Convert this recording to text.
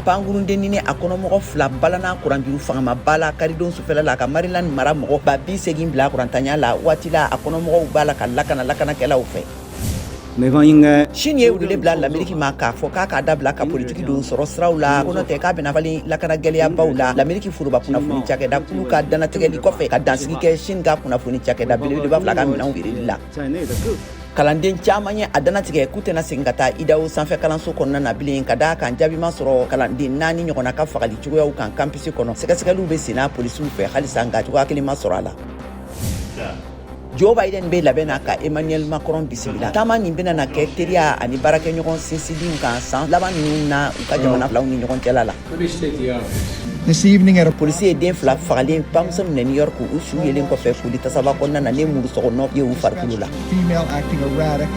Pankurundennin ni a kɔnɔmɔgɔ fila balana kuranjuru fangamaba la karidon sufɛla la, ka Maryland mara mɔgɔ 80 000 bila kurantanya la. Waati la, a kɔnɔmɔgɔw b'a la ka lakana lakanakɛlaw fɛ. Chine ye wele bila Lameriki ma k'a fɔ k'a k'a dabila ka politiki don sɔrɔ siraw la, ko n'o tɛ k'a bɛna falen lakana gɛlɛyabaw la. Lameriki foroba kunnafoni cakɛda kulu ka dannatigɛli kɔfɛ ka dansigi kɛ Chine ka kunnafoni cakɛda belebeleba fila ka minɛnw feereli la, kalanden caman ye a dannatigɛ k'u tɛna segin ka taa Idaho sanfɛ kalanso kɔnɔna na bilen, ka da kan jaabi ma sɔrɔ kalanden naani ɲɔgɔnna ka fagali cogoyaw kan campus kɔnɔ. Sɛgɛsɛgɛliw bɛ senna polisiw fɛ halisa, nka cogoya kelen ma sɔrɔ a la. Joe Biden bɛ labɛn na ka Emmanuel Macron bisimila. Taama nin bɛna na kɛ teriya ani baarakɛɲɔgɔn sinsinliw kan san laban ninnu na u ka jamana filaw ni ɲɔgɔn cɛla la. This evening at a Polisi ye den fila fagalen bamuso minɛ New York, u su yelen kɔfɛ koli tasaba kɔnɔna na, ne muru sɔgɔnɔ ye u farikolo la. Female acting erratic.